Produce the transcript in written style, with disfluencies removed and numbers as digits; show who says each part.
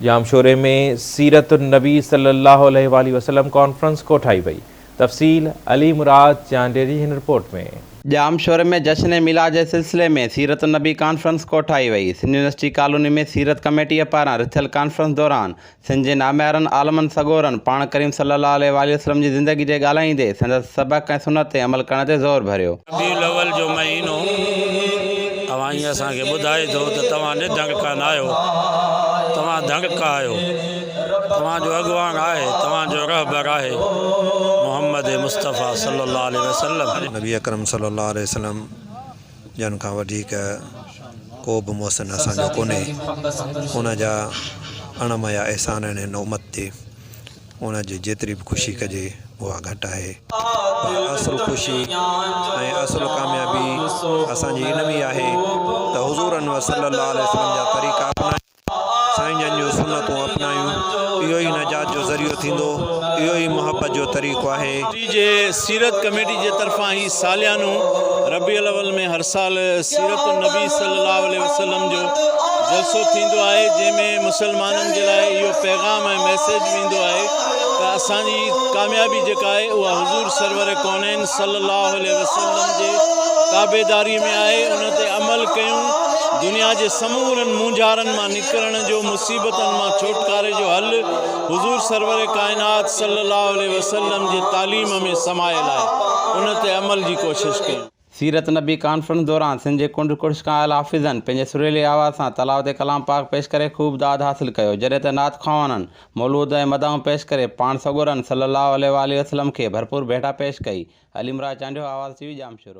Speaker 1: ڄامشوري ۾ سيرت النبي صلي الله عليه واٰله وسلم ڪانفرنس ڪوٺائي وئي. تفصيل علي مراد چانڊيي جي هن رپورٽ ۾.
Speaker 2: ڄامشوري ۾ جشن ميلاد جي سلسلي ۾ سيرت النبي ڪانفرنس ڪوٺائي وئي. سنڌ يونيورسٽي ڪالوني ۾ سيرت ڪميٽيء پاران رٿيل ڪانفرنس دوران سنڌ جي ناميارن عالمن سڳورن پاڻ ڪريم صلي الله عليه واٰله وسلم جي زندگي تي ڳالهائيندي سندس سبق ۽ سنت تي عمل ڪرڻ تي زور ڀريو.
Speaker 3: ربيع الاول جو مهينو اوهان ئي اسان کي ٻڌائي ٿو ته توهان نڌڻڪا ناهيو، توهان ڌڻڪا آهيو. توهان جو اڳواڻ آهي، توهان جو رهبر آهي محمد مصطفيٰ صلي الله عليه وسلم.
Speaker 4: نبي اڪرم صلي الله عليه وسلم جن کان وڌيڪ ڪو به محسن اسان جو ڪونهي. ان جا اڻ ميا احسان آهن هن امت تي. ان جي جيتري به خوشي ڪجي اها گهٽ آهي. پر اصل خوشي ۽ اصل ڪاميابي اسان جي ان ۾ آهي ته حضور انور صلي الله عليه وسلم جا طريقا اپنايون. سائين جن جون سنتون اپنايون، اهو ئي نجات جو ذريعو ٿيندو، اهو ئي محبت جو طريقو آهي.
Speaker 5: ٽي جي سيرت ڪميٽي جي طرفان هي ساليانو ربيع الاول ۾ هر سال سيرت النبي صلي الله عليه وسلم جو جلسو ٿيندو آهي جنهن ۾ مسلمانن جي لاء اهو پيغام ۽ ميسيج ويندو آهي ته اسان جي ڪاميابي جيڪا آهي اها حضور سرور ڪونين صلي الله عليه وسلم جي تابعداري ۾ آهي ان تي عمل ڪيون دنيا جي سمورن مونجهارن مان نڪرڻ جو مصيبتن مان ڇوٽڪاري جو حل حضور سرور ڪائنات صلي الله عليه وسلم جي تعليم ۾ سمايل آهي ان تي عمل جي ڪوشش ڪيون.
Speaker 2: سيرت نبي ڪانفرنس دوران سنڌ جي ڪنڊ ڪڙڇ کان آيل حافظن پنهنجي سريلي آواز سان تلاوت ڪلام پاڪ پيش ڪري خوب داد حاصل ڪيو جڏهن ته نعت خوانن مولود ۽ مداحون پيش ڪري پاڻ سڳورن صلي الله عليه واٰله وسلم کي ڀرپور ڀيٽا پيش ڪئي. علي مراد چانڊيو، آواز ٽي وي ڄامشورو.